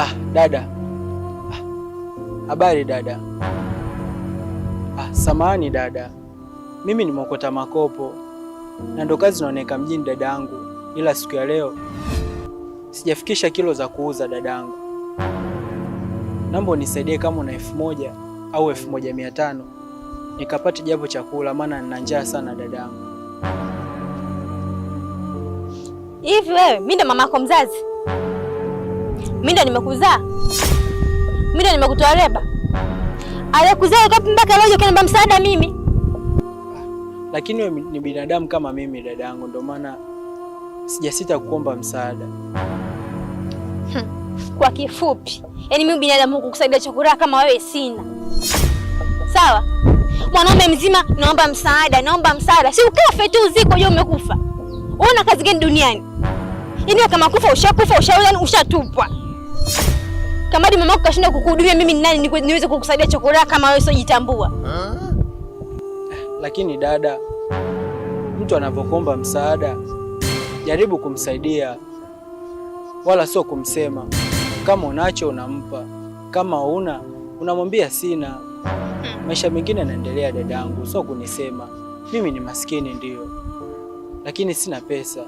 Ah, dada. Ah, habari dada. Ah, samahani dada, mimi ni mwokota makopo na ndo kazi inaoneka mjini dadangu, ila siku ya leo sijafikisha kilo za kuuza dadangu. Naomba unisaidie kama una 1000 au 1500 nikapate japo chakula, maana nina njaa sana dadangu. Hivi wewe, mimi ndo mamako mzazi? Mimi ndo nimekuzaa? Mimi ndo nimekutoa leba? Aliyekuzaa yuko wapi mpaka leo ukiniomba msaada mimi? Lakini wewe ni binadamu kama mimi dadangu, ndo maana sijasita kuomba msaada. Kwa kifupi, yaani mimi binadamu kukusaidia chakula kama wewe sina. Sawa? Mwanaume mzima naomba msaada, naomba msaada. Si ukafe tu uziko je, umekufa. Una kazi gani duniani? Yaani kama kufa ushakufa, ushaoza, ushatupwa. Kama hadi mama yako kashinda kukuhudumia, mimi ni nani niweze kukusaidia chakula kama wewe usijitambua? Lakini dada, mtu anapokuomba msaada jaribu kumsaidia, wala sio kumsema. Kama unacho unampa, kama una unamwambia sina. Maisha mengine yanaendelea dadangu, sio kunisema. Mimi ni maskini ndio, lakini sina pesa.